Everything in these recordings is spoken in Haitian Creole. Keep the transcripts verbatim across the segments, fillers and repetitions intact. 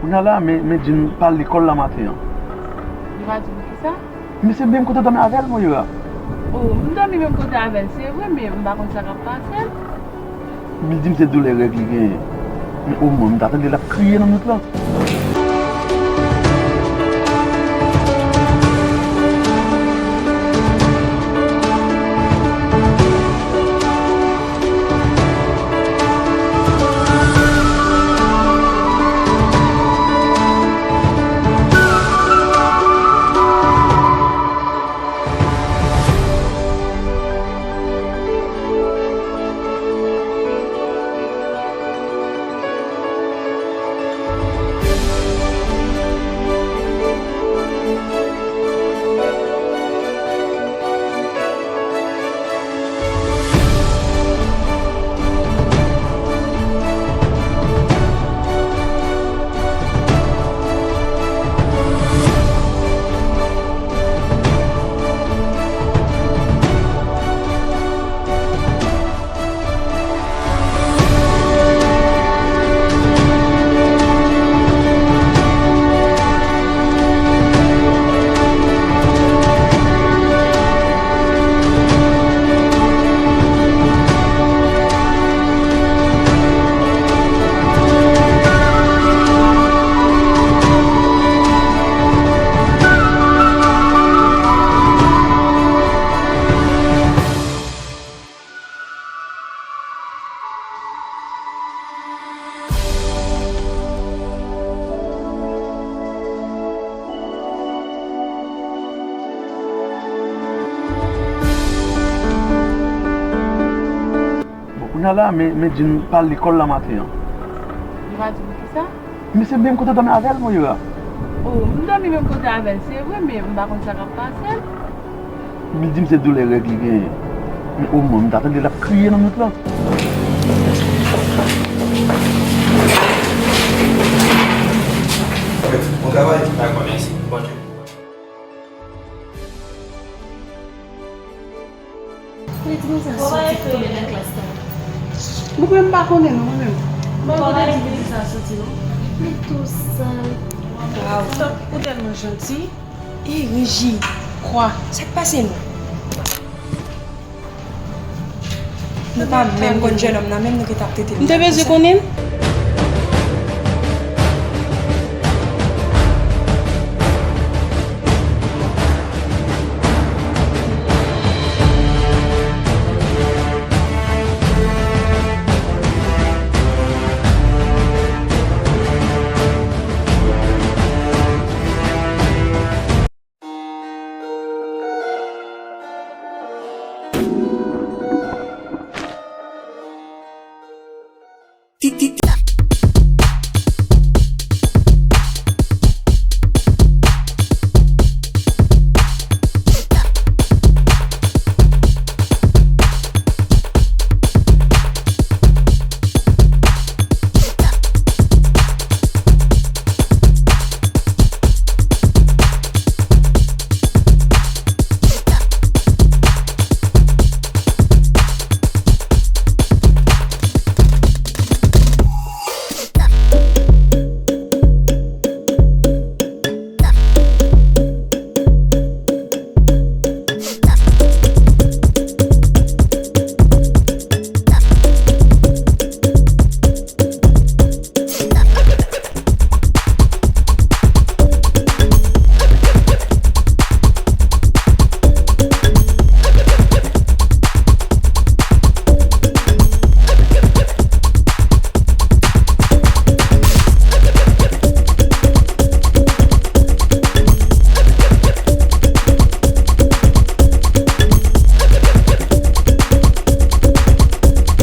Kounye a la, men, men Jean pa al lekòl la maten an. Li pa di poukisa? Men se menm kote w dòmi avè l, Moira. Oh, m dòmi menm kote avè l, se vre, men m pa konn sa k ap pase l. Li di m se doulè règ li genyen. Men omwen, m ta tande l ap kriye nan nwit lan. Bon, kounye a la, men, men Jean pa al lekòl la maten an. Li pa di poukisa? Men se menm kote w dòmi avè l, Moira. Oh, m dòmi menm kote avè l, se vre, men m pa konn sa k ap pase l. Li di m se doulè règ li genyen. Men omwen, m ta tande l ap kriye nan nwit lan. Bon travay. Dakò, mèsi. Bonjou. Kote ti moun sa soti ki tonbe nan klas la? Mwen menm m pa konnen non, mwen menm. Mwen kote ti moun sa soti non. Li tou sal. Waw. Ou tèlman janti. E Reji, kwa, sa k pase nou? Nou pa menm konn jennonm nan, menm nou gentan ap trete l. M te bezwen konnen l.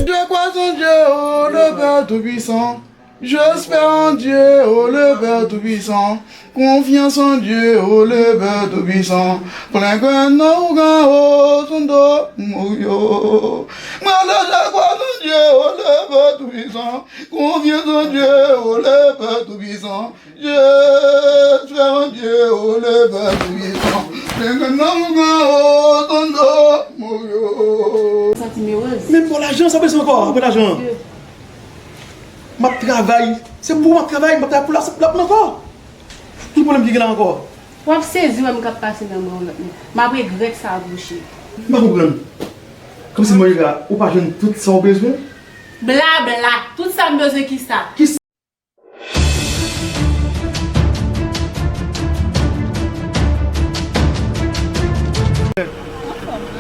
Je crois en Dieu, oh, le Père Tout-Puissant. J'espère en Dieu, oh, le Père Tout-Puissant. Confiance en Dieu, oh, le Père Tout-Puissant. Plen kè nan ougan, oh, son do, oh, yo. Mwen, je crois en Dieu, oh, le Père Tout-Puissant. Confiance en Dieu, oh, le Père Tout-Puissant. J'espère en Dieu, oh, le Père Tout-Puissant. Plen kè nan ougan, oh, son do, oh, yo. Santi m erez. Menm pou lajan, sa bezwen ankò, pou lajan. M ap travay. Se pou w m ap travay, m p ap travay pou l ap, l ap ankò. Ki pwoblèm ki gen la ankò? W ap sezi wè m k ap pase nan men yon lòt nèg. M ap regrèt sa, bouche. M pa konprann. Kòmsi Moira, ou pa jwenn tout sa w bezwen? Blabla. Tout sa m bezwen ki sa? Ki sa?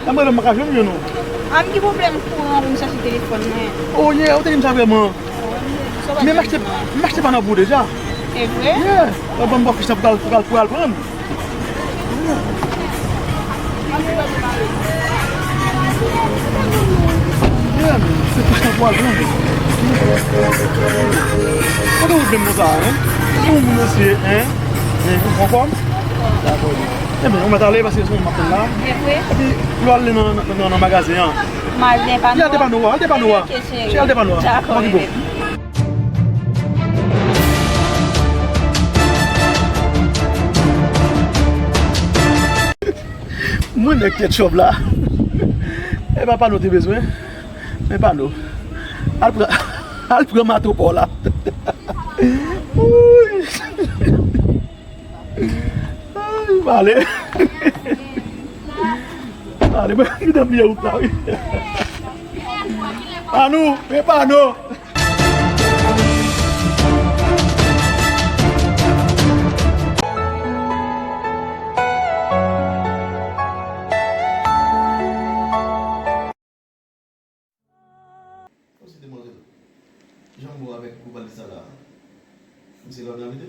Nan mwen, m pa ka jwenn yo, non. A, m gen pwoblèm kouran pou m chèche telefòn mwen. Oh, yeah, ou te di m sa vrèman. Men m achte, m achte panò pou ou deja. Se vre? Yeah. Ou ban m bò fich la pou al, pou al, pou al pran. Yeah, men, se fich la pou al pran. Kote ou vle m konsa, hein? Ou moun mesye, hein? Hein, ou anfòm? Dakò. Ebyen, ou mèt ale paske se mwen m ap tann la. Epi, lè w ale nan, nan, nan, nan magazen an. M al Depano a? Al Depano a, al Depano a. Ok, cheri. Cheri, al Depano a. Dakò, bebe. Mwen nèg ketchup la. E pa pano te bezwen. Men pano. Al pran, al pran mato pa w la. Wouy. Ay, m ale. M ale, mwen, m vin bliye wout la, wi. Pano, men pano. Kòmsi demwazèl, jan m wè w avèk gwo valiz sa la, misye lòd nan mete?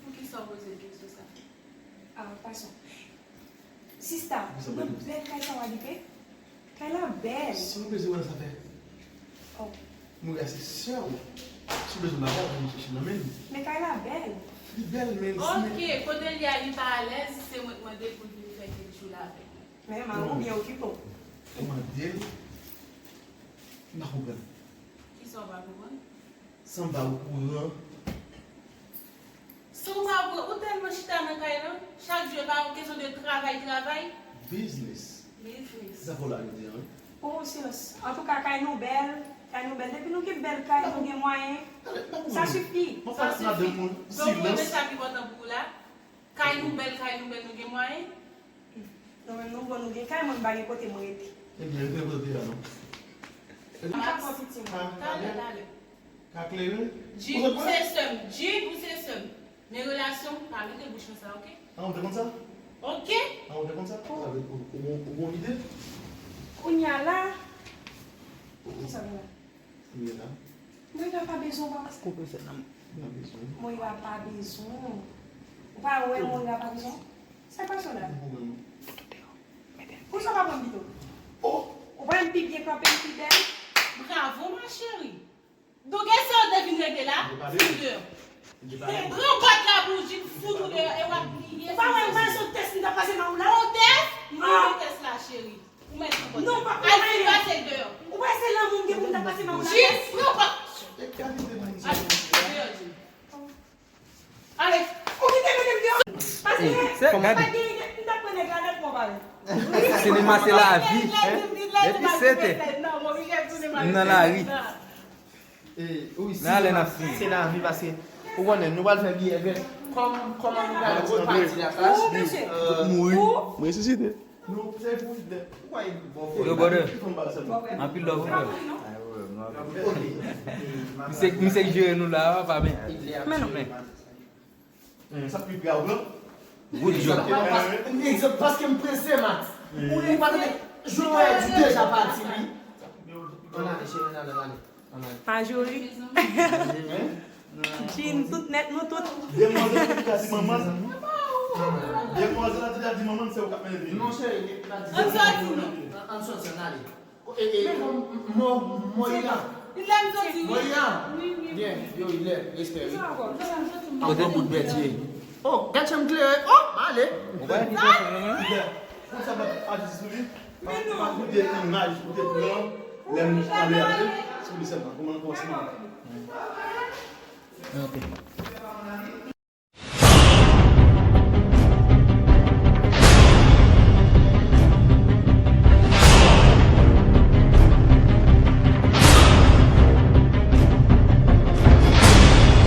Poukisa w poze m kesyon sa? Ah, passons. Sista, nan bèl kay sa w abite? Kay la bèl. Sa w bezwen wè nan sa fè? Oh. Moira se sè w. Si w bezwen bagay, w vin chèche nan men m. Men kay la bèl. Li bèl, men... Ok, kote l ye a, li pa alèz, se mwen k mande pou l vin fè kèk jou la avèk mwen. Men mari w byen okipe w. Ou mande l, m pa konprann. Kisa w pa konprann? San m pa okouran. San w pa okouran, ou tèlman chita nan kay lan, chak jou e pa yon kesyon de travay, travay. Biznis. Biznis. Sa fò la jodi a, wi. Oh, silans. Antouka, kay nou bèl, kay nou bèl. Depi nou gen bèl kay, nou gen mwayen. Sa sifi. Sa sifi. Donk, ou renmen sa ki enpòtan pou ou la? Kay nou bèl, kay nou bèl, nou gen mwayen? Nou menm nou bon, nou gen kay, mwen m pa gen kote m rete. Ebyen, rete kote w ye a, non. M pa pran piti mwen. Talè, talè. Ka klere? Jin, ou se sè m. Jin, ou se sè m. Men relasyon, pa mete bouch nan sa, ok? Ah, ou te konn sa? Ok. Ah, ou te konn sa? Ou, ou, ou, ou gon ide? Kounye a la. Kisa gen la? Kounye a la. Moira pa bezwen w, papa. Koupe fè nan. Pa bezwen. Moira pa bezwen w. Ou pa wè Moira pa bezwen w? Sa k pase w la? Poukisa w pa pran m pito? Oh! Ou pa wè m pi byen kanpe, m pi bèl? Bravo, ma chérie. Donk, e sa w te vin regle la? Ti deyò. Pran bòt la pou w jis fout ou deyò e w ap bliye. Ou pa wè, ou pa wè se yon tès m t ap pase nan ou la? Yon tès? Li yon tès la, cheri. Ou mèt pran bòt la. Non, pa, al fin pase l deyò. Ou pa wè se lanmou m gen pou m t ap pase nan ou la? Jis pran bòt. Al deyò, di. Ale, ou kite mete m deyò. Paske, se pa gen ide, m t ap pran nèg la nèt mò pale. Sinema se lavi. Depi sete, m nan lari. Nan ale n ap fini. Se lavi paske, ou konnen, nou pral fè biyè vèt. Kòm, kòman nou pral repati la sa? Ou, mesye. Ou mouri. M resisite. Yo, brother. Anpil love, brother. Misye, misye k jere nou la, papa, men. Men non, men. Sa pi grav, non? Good job. Egzanp, paske m prese, Max. Ou pa tande, Joël di deja pati, wi. Ann ale, cheri, ann ale, ann ale. Majori. Jin, tout nèt, nou tout. Demwazèl la te ka di manman l. Demwazèl la te ka di manman l, se ou k ap mennen l vini. Non, cheri, li pa di. Ann sòti, non. Ann sòti, ann ale. E, e, mò, mò, Moira. Moira. Byen, yo, ilè, respè, wi. Kote bout bèt ye? Oh, gad jan m klere. Oh, m ale. Ou pa di konsa, non? Konsa, m ap aji sou li. Pa, pa koute imaj ou te pran lè m anlè a, si w li sèlman. Kòman l kòmanse? Ok.